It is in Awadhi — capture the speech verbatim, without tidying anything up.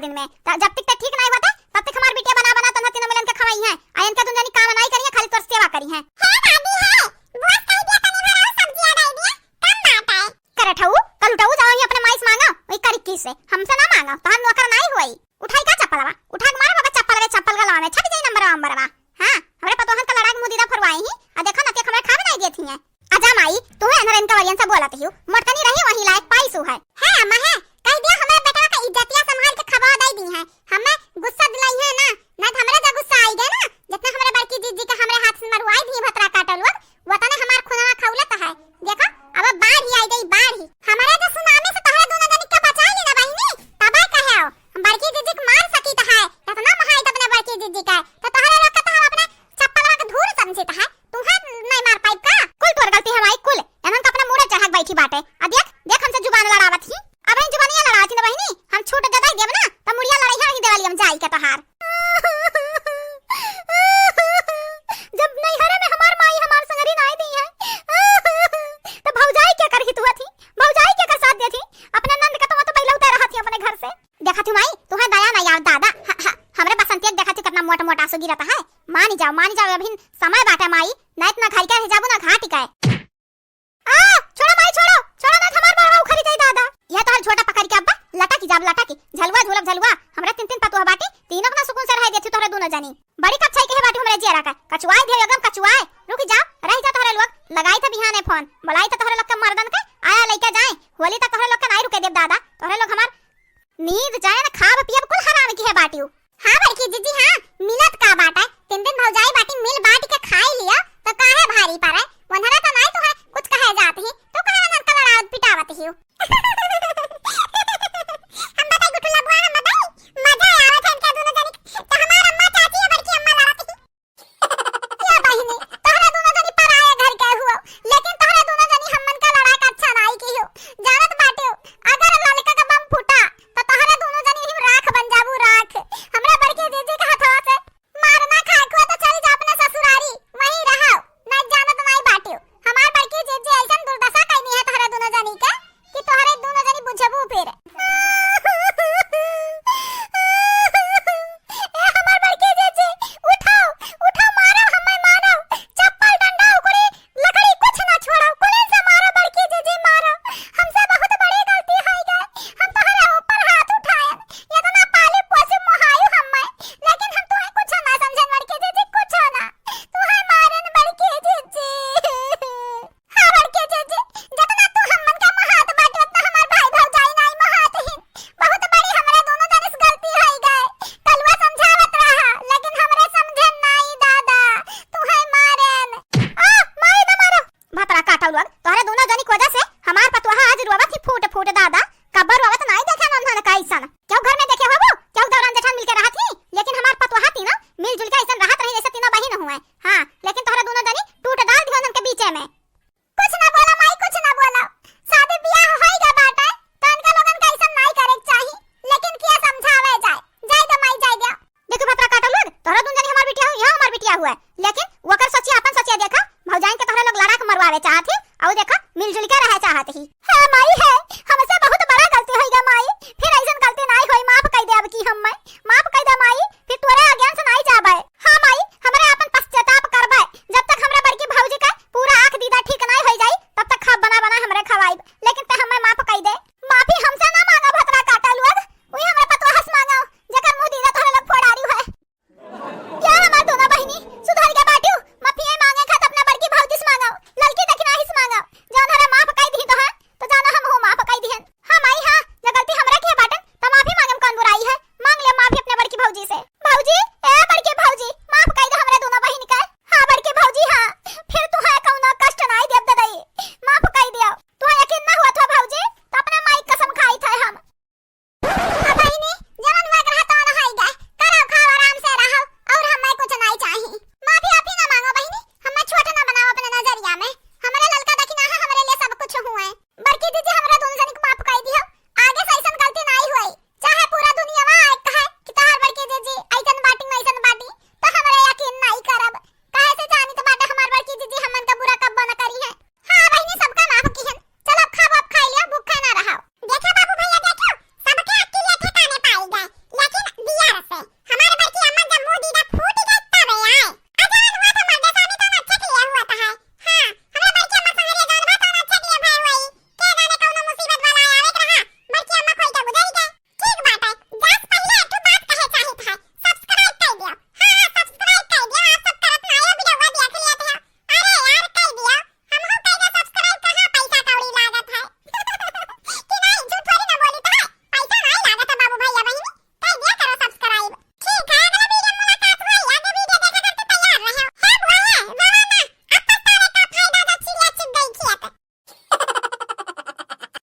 दिन में। त जब तक ते ठीक नाई होते, तब तक हमार बिटिया बना बना तन्हा तीनों मिलन के खवाई है। आ इनके दुन जनी काम नाई करी है, खाली तोर सेवा करी है। हे दादी, हे, बुआ कह दिया तनी भरा सब्जिया डाल दिया, कम बात है। करे ठऊ, कल उठाऊ जाओ ही अपने माई से मांगा, वही करी की से, हमसे ना मांगा, तो हम नौकर नाई हुई। उठाई का चप्पलवा? उठा के मारे बाबा चप्पल रे चप्पल गलवा में, छप जाई नंबरवा नंबरवा। हाँ, हमरे पतोहन का लड़ाई के मुंह दीदा फरवाई ही, आ देखा ना ते हमरा खावे नाई देत ही है। आजा माई, तू है अनहर इनका वरियन से बोलत हियो, मोटकनी रही वही लायक पाई सु है। है अम्मा है, कह दिया हमरा बेटवा का इज्जतिया संभाल के खबा दई दी है, हमें गुस्सा दिलाई है ना, ना तो हमरा जा गुस्सा आई गए ना, जितना हमरा बड़की जीजी के हमरे हाथ से मरवाई दी भतरा काटल लोग, वतने हमार खुनवा खौलत है। देखो, अब बाढ़ ही आई गई, बाढ़ ही। हमारे जो सुनामी से तोहरे दोनों जनी के बचा ली ना बहिनी, तबे कहे हो, हम बड़की जीजी के मार सकी तो है, इतना महाई तो अपने बड़की जीजी का है, तो तोहरे लोग के तो हम अपने चप्पलवा के धूर समझित है, तुहे नहीं मार पाइब का? कुल तोर गलती है माई, कुल। एनन का अपना मूड़े चढ़ा के बैठी बाटे। आ देख, देख हमसे जुबान लड़ावत ही। अब इन जुबानिया लड़ावत ही ना बहिनी, हम छूट गदा देब ना, त मुड़िया लड़ाई ही देवाली हम जाई के तोहार। जब नैहरे में हमार माई हमार संगरी नाई दी है, त भौजाई के कर हित हुआ थी, भौजाई के कर साथ देती, अपने नंद का तो, तो पहले उतार रहा थी अपने घर से। देखा थी माई, तुहे दया नहीं आवत दादा। ह, ह, हमरे बसंतिया के देखा थी कितना मोटा मोटा आंसू गिरत है। मानी जाओ, मानी जाओ, अभी समय बाटे माई, ना इतना घर के रह जाबू ना घाटी के। आ, छोड़ो माई, छोड़ो, छोड़ो ना, हमार बड़वा उखरी जाई दादा। यह तोहर झोटा पकड़ के अब्बा लटा की जाब लटा की, झलुआ झूलब झलुआ। हमरा तीन तीन पतोह बाटी, तीनों के ना सुकून से रह देती तोहरे दोनों जनी। बड़ी कच्चाई के है बाटी हमरे जियरा का, कचुआई दियो एकदम कचुआई। रुक जाओ, रह जा तोहरे लोग, लगाई था बिहाने फोन, बुलाई था तोहरे लोग के मर्दन के, आया लइका जाए, होली तक तोहरे लोग के नाई रुके देब दादा, तोहरे लोग हमार नींद चैन खाब पियब कुल हराम की है बाटियो। हाँ बड़की जीजी हाँ, मिलत का बाटे, तीन दिन भौजाई बाटी मिल बांट के खाई लिया, तो काहे भारी पड़े, वनहरा तो नाई तुहे कुछ कहे जात ही, तू काहे वनहर का लड़ावत पिटावत ही?